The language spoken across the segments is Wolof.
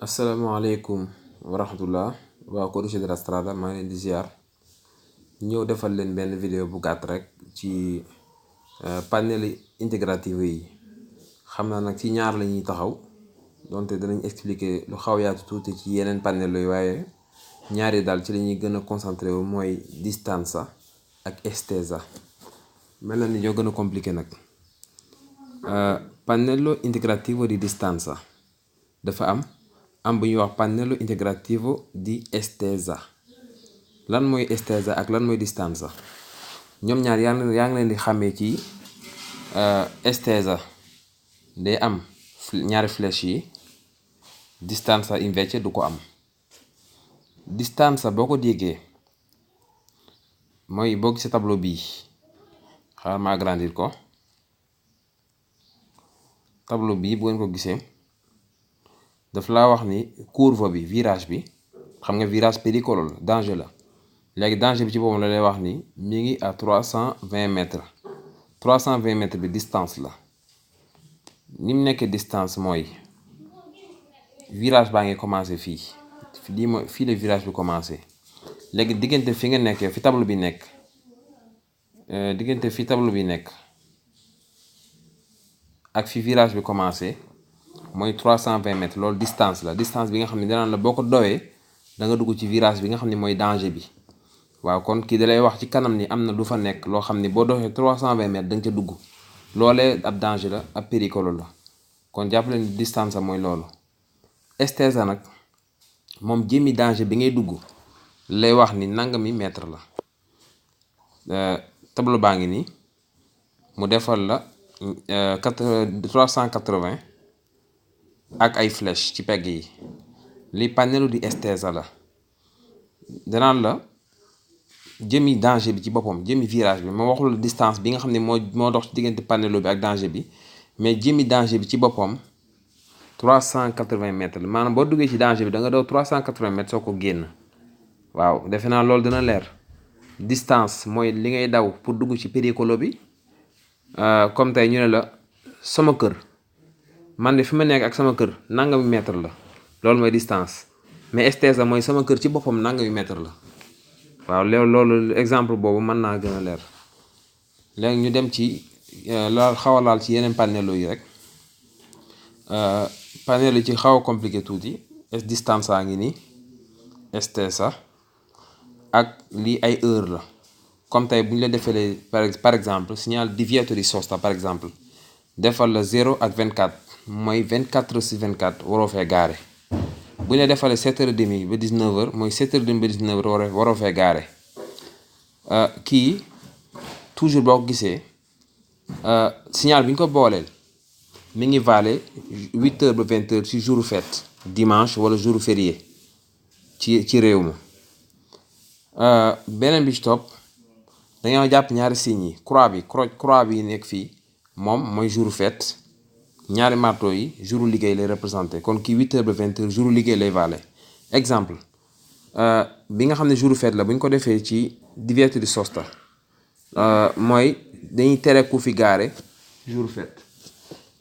asalaamaaleykum wa rahmatullah waa Codice de la Strada maa ngi leen di ziar ñëw defal leen benn vidéo bu gàtt rek ci panel intégrative yi. xam naa nag ci ñaar la ñuy taxaw donte danañ expliquer lu xaw yaatu tuuti ci yeneen panel yooyu, waaye ñaari daal ci la ñuy gën a concentré wu mooy distanza ak estesa. mel na ni ñoo gën a compliqué nag. Pannello integrativo di distanza dafa am bu ñuy wax pannello integrativo di estesa. lan mooy estesa ak lan mooy distanza? ñoom ñaar yaa ngi leen di xàmmee ci estesa day am ñaari flèche yi, distanza invece du ko am. Distanza boo ko déggee mooy boo gisee tableau bii, xaaral ma agrandir ko. tableau bii bu ngeen ko gisee daf laa wax ni courbe bi, virage bi, xam nga virage pericolo la, danger la. léegi danger bi ci boobu la lay wax ni mi ngi à 320 mètres. 320 mètres bi distance la. ni mu nekkee distance mooy virage baa ngi commencé fii fii la virage bi commencé. léegi diggante fi nga nekkee fi tableau bi nekk ak fi virage bi commencé mooy 320 mètres. loolu distance la, distance bi nga xam ne danaan la boo ko dowee da nga dugg ci virage bi nga xam ne mooy danger bi. waaw kon kii da lay wax ci kanam ni am na lu fa nekk loo xam ne boo doxee 320 mètres da nga ca dugg. loolee ab danger la, ab pericolo la. kon jàppale ni distance mooy loolu. estesa nag moom jëmmi danger bi ngay dugg lay wax ni nangami mètre la. tableau baa ngi nii mu defal la 380 ak ay flèche ci pegg yi. li pannello di estesa la. danaan la jëmi danger bi ci boppam, jëmi virage bi, ma waxul distance bi nga xam ne moo dox ci diggante pannello bi ak danger bi, mais jëmi danger bi ci boppam 380 mètres la. maanaam boo duggee ci danger bi da nga daw 380 mètres soo ko génn. waaw defe naa loolu dina leer. distance mooy li ngay daw pour dugg ci pericolo bi. comme tey ñu ne la sama kër, man de fi ma nekk ak sama kër nangami mètre la, loolu mooy distance. mais estesa mooy sama kër ci boppam nangami mètre la. waaw loolu exemple boobu mën naa gën a leer. léegi ñu dem ci xaw a laal ci yeneen pannello yi rek. pannello yi ci xaw a compliqué tuuti. distanza ngi nii, estesa ak lii ay heure la. comme tey bu ñu la defalee par exemple signal divieto di sosta par exemple, defal la 0 ak 24 mooy 24/24 waroo fee gaare. bu ñu la defalee 7h30 ba 19h mooy 7h30 ba 19h waroo fee gaare. kii toujours boo ko gisee signal bi ñu ko booleel mi ngi vale 8h ba 20h ci jour fête, dimanche wala jour férié ci réew mi. beneen bi ci topp dañoo jàpp ñaari signes yi. croix bi nekk fii moom mooy jour fête. ñaari marteau yi jour liggéey lay représenté. kon kii 8h ba 20h jour liggéey lay vale. exemple bi nga xam ne jour fête la bu ñu ko defee ci divieto di sosta mooy dañuy tere ku fi gaare jour fête.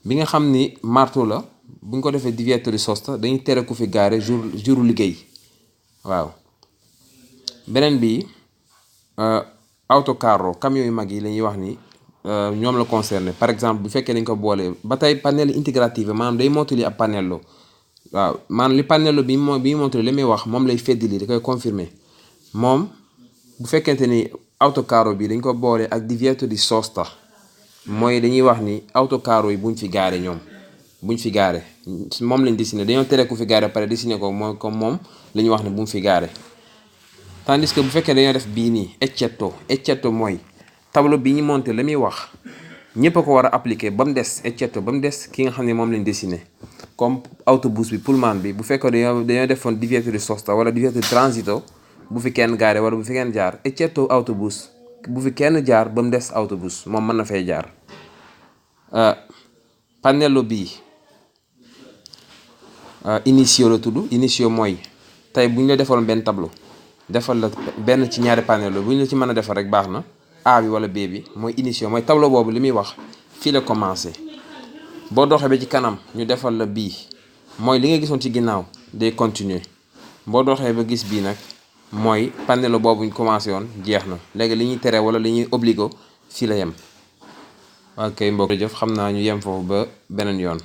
bi nga xam ni marteau la bu ñu ko defee divieto di sosta dañuy tere ku fi gaare jour liggéey. waaw beneen bi autocarro, camion yu mag yi la ñuy wax ni ñoom la concerné. par exemple bu fekkee dañ ko boole ba tey pannello integrativo maanaam day mottali ab pannello. waaw maanaam li pannello bi mottali li muy wax moom lay feddali, da koy confirmer. moom bu fekkente ni autocarro bi dañ ko boole ak divieto di sosta mooy dañuy wax ni autocarro yi buñ fi gaare, ñoom buñ fi gaare. moom lañ dessiné, dañoo tere ku fi gaare pare dessiné ko mooy comme moom la ñuy wax ne bu mu fi gaare. tandis que bu fekkee dañoo def bii nii eccetto mooy tableau bi ñu monté la muy wax ñëpp a ko war a appliquer ba mu des eccetto, ba mu des ki nga xam ne moom lañ dessiné. comme autobus bi, pullman bi, bu fekkee dañoo defoon divieto di sosta wala divieto di transito, bu fi kenn gaare wala bu fi kenn jaar, eccetto autobus, bu fi kenn jaar ba mu des autobus, moom mën na fay jaar. pannello bii inizio la tudd. inizio mooy tey bu ñu la defaloon benn tableau defal la benn ci ñaari pannello, bu ñu la ci mën a defal rek baax na, A bi wala B bi mooy inizio, mooy tableau boobu li muy wax fii la commencé. boo doxee ba ci kanam ñu defal la bii mooy li nga gisoon ci ginnaaw day continuer boo doxee ba gis bii nag mooy panneau boobu ñu commencé woon jeex na léegi li ñuy tere wala li ñuy obligo fii la yem. ok mbokk jëf xam naa ñu yem foofu ba beneen yoon.